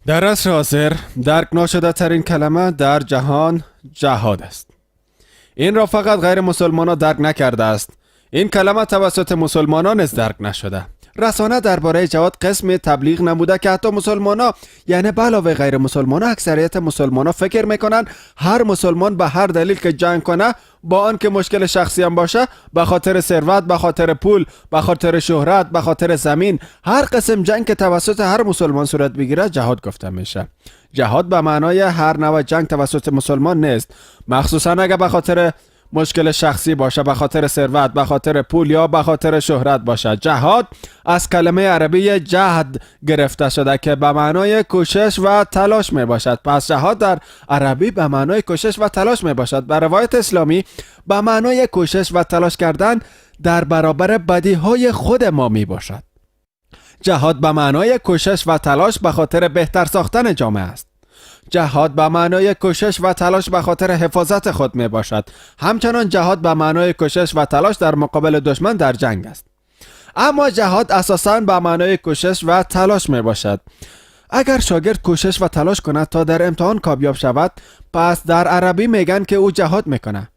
در عصر حاضر درک ناشده ترین کلمه در جهان جهاد است. این را فقط غیر مسلمان ها درک نکرده است. این کلمه توسط مسلمانان نیز درک نشده. رسانه درباره جهاد قسم تبلیغ نموده که حتی مسلمان ها، یعنی علاوه غیر مسلمان ها، اکثریت مسلمان ها فکر میکنن هر مسلمان به هر دلیل که جنگ کنه، با آن که مشکل شخصی هم باشه، به خاطر ثروت، به خاطر پول، به خاطر شهرت، به خاطر زمین، هر قسم جنگ که توسط هر مسلمان صورت بگیره جهاد گفته میشه. جهاد به معنای هر نوع جنگ توسط مسلمان نیست، مخصوصا اگر به خاطر مشکل شخصی باشه، به خاطر ثروت، به خاطر پول یا به خاطر شهرت باشه. جهاد از کلمه عربی جهد گرفته شده که به معنای کوشش و تلاش می باشد. پس جهاد در عربی به معنای کوشش و تلاش می باشد. به روایت اسلامی به معنای کوشش و تلاش کردن در برابر بدی های خود ما می باشد. جهاد به معنای کوشش و تلاش به خاطر بهتر ساختن جامعه است. جهاد به معنای کوشش و تلاش به خاطر حفاظت خود می باشد. همچنان جهاد به معنای کوشش و تلاش در مقابل دشمن در جنگ است. اما جهاد اساساً به معنای کوشش و تلاش می باشد. اگر شاگرد کوشش و تلاش کند تا در امتحان کامیاب شود، پس در عربی میگن که او جهاد میکنه.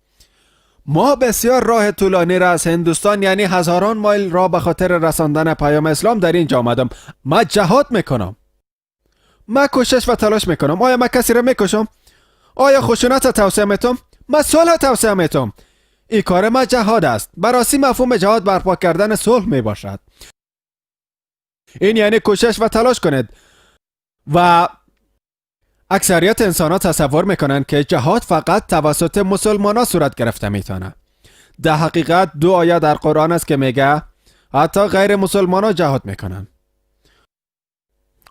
ما بسیار راه طولانی را از هندوستان، یعنی هزاران مایل را به خاطر رساندن پیام اسلام در اینجا آمدم. ما جهاد میکنم. ما کوشش و تلاش میکنم. آیا ما کسی را میکشم؟ آیا خشونت توصیه میتم؟ ما صلح توصیه میتم. این کار ما جهاد است. براسی مفهوم جهاد برپا کردن صلح می باشد. این یعنی کوشش و تلاش کنید. و اکثریت انسان ها تصور میکنند که جهاد فقط توسط مسلمان ها صورت گرفته میتونه. در حقیقت دو آیه در قرآن است که میگه حتی غیر مسلمان ها جهاد میکنن.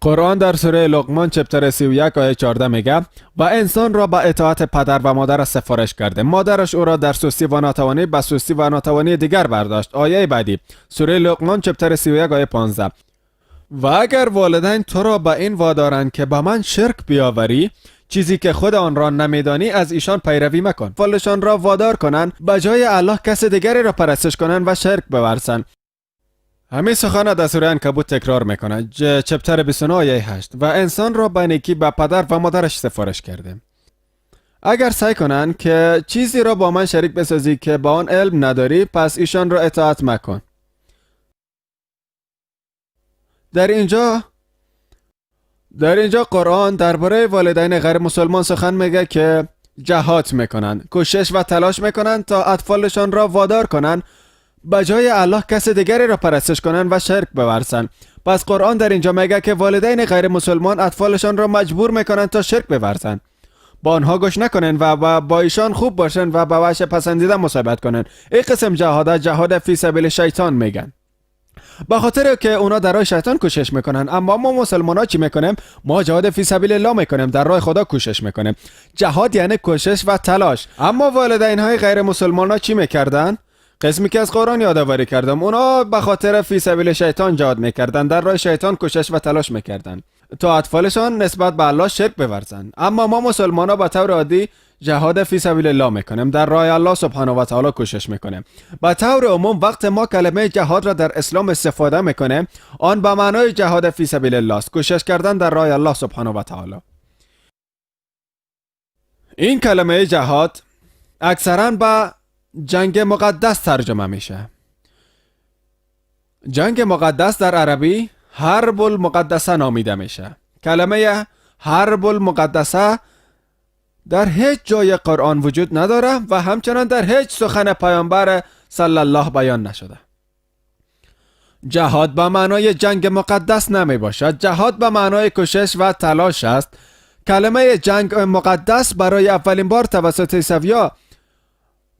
قرآن در سوره لقمان chapter 31 آیه 14 میگه و انسان را به اطاعت پدر و مادر سفارش کرده. مادرش او را در سستی و ناتوانی به سستی و ناتوانی دیگر برداشت. آیه بعدی سوره لقمان chapter 31 آیه 15: و اگر والدین تو را به این وادارند که به من شرک بیاوری، چیزی که خود آن را نمیدانی، از ایشان پیروی مکن. اطفالشان را وادار کنند به جای الله کس دیگری را پرستش کنند و شرک بورزند. همین سخن در سوره عنکبوت تکرار میکنه، chapter 29 آیه 8: و انسان را به نیکی به پدر و مادرش سفارش کردیم. اگر سعی کنند که چیزی را با من شریک بسازی که با آن علم نداری، پس ایشان را اطاعت مکن. در اینجا قرآن درباره والدین غیر مسلمان سخن میگه که جهاد میکنن، کوشش و تلاش میکنن تا اطفالشان را وادار کنند به جای الله کس دیگری را پرستش کنند و شرک بورزند. پس قرآن در اینجا میگه که والدین غیر مسلمان اطفالشان را مجبور میکنند تا شرک بورزند. با آنها گوش نکنن و با ایشان خوب باشن و به وجه پسندیده مصاحبت کنن. این قسم جهاد، جهاد فی سبیل شیطان میگن، به خاطر که اونا در راه شیطان کوشش میکنن. اما ما مسلمان ها چی میکنیم؟ ما جهاد فی سبیل الله میکنیم، در راه خدا کوشش میکنیم. جهاد یعنی کوشش و تلاش. اما والدین های غیر مسلمان ها چی میکردن؟ قسمی که از قرآن یادآوری کردم، اونا به خاطر فی سبیل شیطان جهاد میکردن، در راه شیطان کوشش و تلاش میکردن تا اطفالشان نسبت به الله شرک بورزن. اما ما مسلمان ها به طور عادی جهاد فی سبیل الله میکنیم، در راه الله سبحانه و تعالی کوشش میکنیم. به طور عموم وقت ما کلمه جهاد را در اسلام استفاده میکنیم، آن به معنای جهاد فی سبیل الله است، کوشش کردن در راه الله سبحانه و تعالی. این کلمه جهاد اکثرا به جنگ مقدس ترجمه میشه. جنگ مقدس در عربی حرب المقدسه نامیده میشه. کلمه حرب المقدسه در هیچ جای قرآن وجود نداره و همچنان در هیچ سخن پیامبر صلی الله بیان نشده. جهاد به معنای جنگ مقدس نمی باشد. جهاد به معنای کوشش و تلاش است. کلمه جنگ مقدس برای اولین بار توسط عیسویا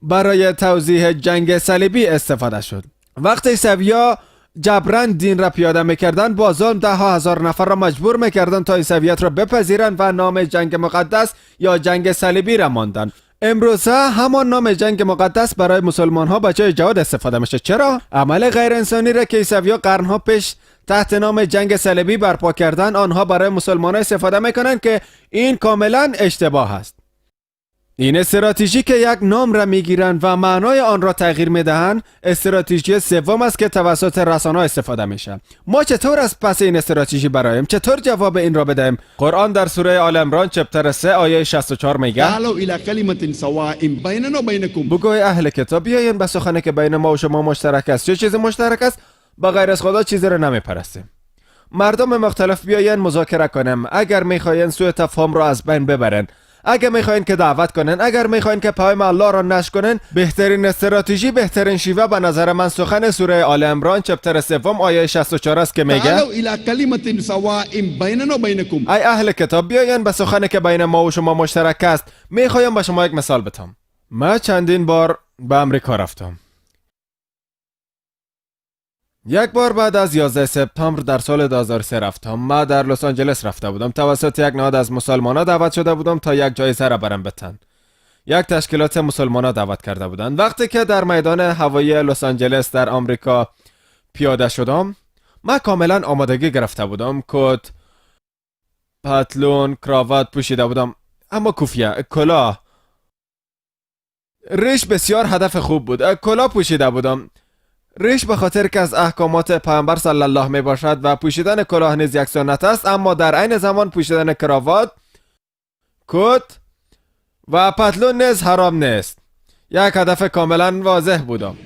برای توضیح جنگ صلیبی استفاده شد. وقتی عیسویا جبرا دین را پیاده میکردن، با ظلم ده ها هزار نفر را مجبور میکردن تا عیسویت را بپذیرند و نام جنگ مقدس یا جنگ صلیبی را ماندن. امروزه همان نام جنگ مقدس برای مسلمان ها به جای جهاد استفاده میشه. چرا؟ عمل غیر انسانی را که عیسویا قرنها پیش تحت نام جنگ صلیبی برپا کردن، آنها برای مسلمان ها استفاده میکنند که این کاملا اشتباه است. این استراتژی که یک نام را میگیرند و معنای آن را تغییر میدهند، استراتژی سوم است که توسط رسانه استفاده میشه. ما چطور از پس این استراتژی برایم؟ چطور جواب این را بدهیم؟ قرآن در سوره آل عمران chapter 3 آیه 64 میگه: تعالوا إلى كلمة سواء بيننا وبينكم. بگوی اهل کتاب، بیاین به سخنی که بین ما و شما مشترک است. چه چیز مشترک است؟ با غیر از خدا چیزی را نمیپرستیم. مردم مختلف، بیاین مذاکره کنیم. اگر میخواین سوء تفاهم را از بین ببرن، اگر میخواین که دعوت کنن، اگر میخواین که پیام الله را نشر کنن، بهترین استراتژی، بهترین شیوه به نظر من سخن سوره آل عمران chapter سوم آیه 64 است که میگه: تعالوا إلى كلمة سواء بيننا وبينكم. ای اهل کتاب، بیاین به سخنی که بین ما و شما مشترک است. میخوایم به شما یک مثال بدم. من چندین بار به امریکا رفتم. یک بار بعد از 11 سپتامبر در سال 2003 رفتم. من در لس آنجلس رفته بودم. توسط یک نهاد از مسلمانا دعوت شده بودم تا یک جایزه را برم بتن. یک تشکیلات مسلمانا دعوت کرده بودند. وقتی که در میدان هوایی لس آنجلس در آمریکا پیاده شدم، من کاملا آمادگی گرفته بودم. کت، پتلون، کراوات پوشیده بودم، اما کوفیه، کلاه، ریش بسیار هدف خوب بود. کلاه پوشیده بودم. ریش به خاطر که از احکامات پیامبر صلی الله می باشد و پوشیدن کلاه نیز یک سنت است، اما در عین زمان پوشیدن کراوات، کت و پتلون نیز حرام نیست. یک هدف کاملا واضح بودم،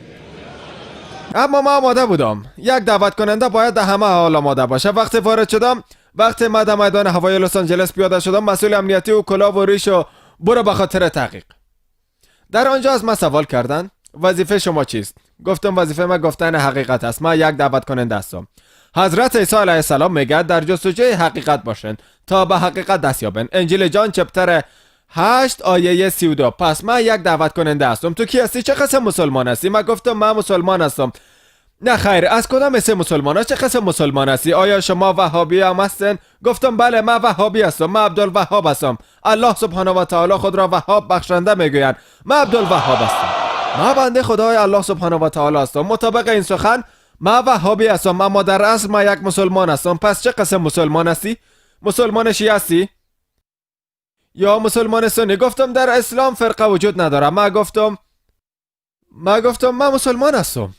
اما ما آماده بودم. یک دعوت کننده باید در همه حال آماده باشه. وقتی وارد شدم، وقتی ما در میدان هوایی لس آنجلس پیاده شدم، مسئول امنیتی و کلاه و ریش و برو به خاطر تحقیق. در آنجا از من سوال کردن وظیفه شما چیست؟ گفتم وظیفه من گفتن حقیقت است. من یک دعوت کننده هستم. حضرت عیسی علیه السلام میگه در جستجوی حقیقت باشند تا به حقیقت دست یابند. انجیل جان chapter 8 آیه 32. پس من یک دعوت کننده هستم. تو کی هستی؟ چه قسم مسلمان هستی؟ من گفتم من مسلمان هستم. نه خیر، از کدام سه مسلمان ها؟ چه قسم مسلمان هستی؟ آیا شما وهابی هم هستن؟ گفتم بله، من وهابی هستم. من عبدالوهاب هستم. الله سبحانه و تعالی خود را وهاب، بخشنده میگویند. من عبدالوهاب هستم. من بنده خدای الله سبحانه و تعالی هستم. مطابق این سخن من وهابی هستم، اما در اصل من یک مسلمان هستم. پس چه قسم مسلمان هستی؟ مسلمان شیعه هستی یا مسلمان سنی؟ گفتم در اسلام فرقه وجود نداره. من گفتم من مسلمان هستم.